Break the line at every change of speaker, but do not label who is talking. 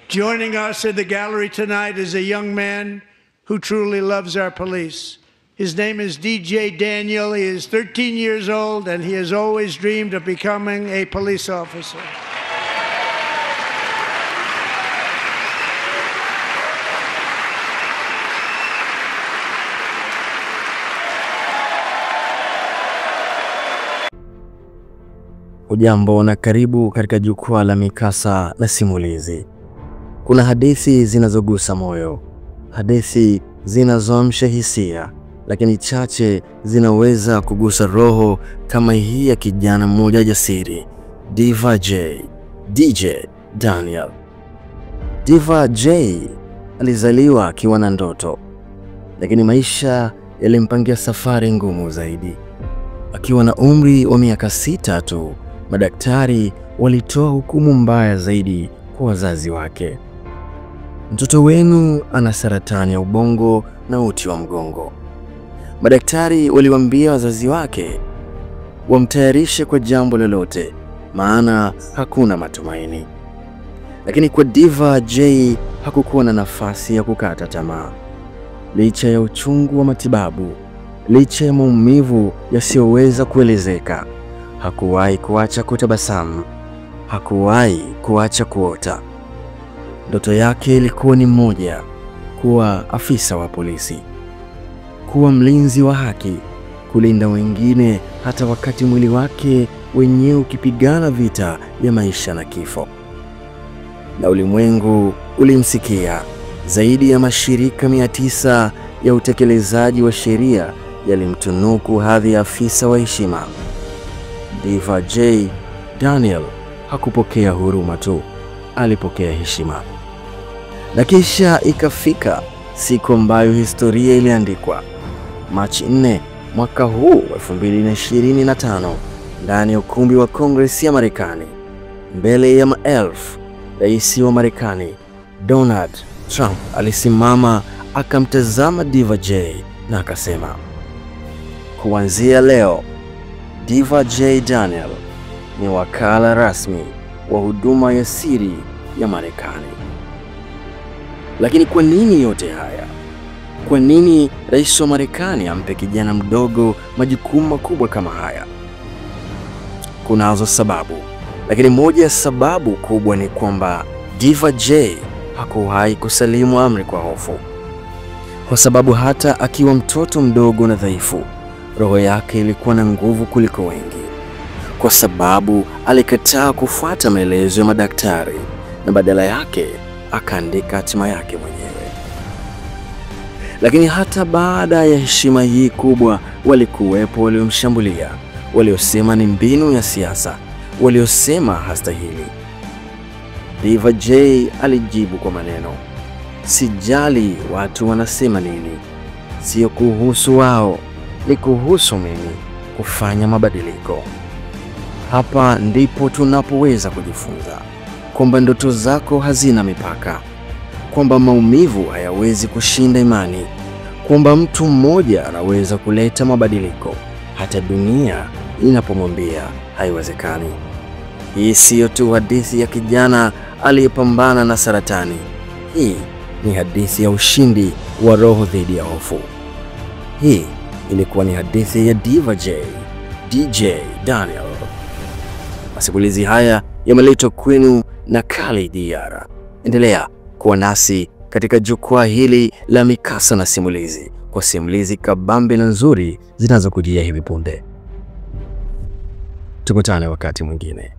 Joining us in the gallery tonight is a young man who truly loves our police. His name is DJ Daniel. He is 13 years old and he has always dreamed of becoming a police officer.
Hujambo na karibu katika jukwaa la mikasa na simulizi. Kuna hadithi zinazogusa moyo, hadithi zinazoamsha hisia, lakini chache zinaweza kugusa roho kama hii ya kijana mmoja jasiri, Diva J, DJ Daniel. Diva J alizaliwa akiwa na ndoto, lakini maisha yalimpangia safari ngumu zaidi. Akiwa na umri wa miaka 6 tu, madaktari walitoa hukumu mbaya zaidi kwa wazazi wake. Mtoto wenu ana saratani ya ubongo na uti wa mgongo. Madaktari waliwaambia wazazi wake wamtayarishe kwa jambo lolote, maana hakuna matumaini. Lakini kwa Diva J hakukuwa na nafasi ya kukata tamaa. Licha ya uchungu wa matibabu, licha ya maumivu yasiyoweza kuelezeka, hakuwahi kuacha kutabasamu, hakuwahi kuacha kuota. Ndoto yake ilikuwa ni moja, kuwa afisa wa polisi, kuwa mlinzi wa haki, kulinda wengine hata wakati mwili wake wenyewe ukipigana vita ya maisha na kifo. Na ulimwengu ulimsikia. Zaidi ya mashirika 900 ya utekelezaji wa sheria yalimtunuku hadhi ya afisa wa heshima. Diva J Daniel hakupokea huruma tu, alipokea heshima. Na kisha ikafika siku ambayo historia iliandikwa. Machi 4 mwaka huu 2025, ndani ya ukumbi wa Congress ya Marekani, mbele ya maelfu, rais wa Marekani Donald Trump alisimama akamtazama Diva J na akasema, kuanzia leo Diva J Daniel ni wakala rasmi wa huduma ya siri ya Marekani. Lakini kwa nini yote haya? Kwa nini rais wa Marekani ampe kijana mdogo majukumu makubwa kama haya? Kunazo sababu, lakini moja ya sababu kubwa ni kwamba Diva J hakuwahi kusalimu amri kwa hofu. Kwa sababu hata akiwa mtoto mdogo na dhaifu, roho yake ilikuwa na nguvu kuliko wengi. Kwa sababu alikataa kufuata maelezo ya madaktari na badala yake akaandika hatima yake mwenyewe. Lakini hata baada ya heshima hii kubwa, walikuwepo waliomshambulia, waliosema ni mbinu ya siasa, waliosema hastahili. Diva J alijibu kwa maneno, sijali watu wanasema nini, sio kuhusu wao, ni kuhusu mimi kufanya mabadiliko. Hapa ndipo tunapoweza kujifunza kwamba ndoto zako hazina mipaka, kwamba maumivu hayawezi kushinda imani, kwamba mtu mmoja anaweza kuleta mabadiliko hata dunia inapomwambia haiwezekani. Hii siyo tu hadithi ya kijana aliyepambana na saratani. Hii ni hadithi ya ushindi wa roho dhidi ya hofu. Hii ilikuwa ni hadithi ya Diva J, DJ Daniel. Masimulizi haya yameletwa kwenu na Kali Diara. Endelea kuwa nasi katika jukwaa hili la mikasa na simulizi, kwa simulizi kabambe na nzuri zinazokujia hivi punde. Tukutane wakati mwingine.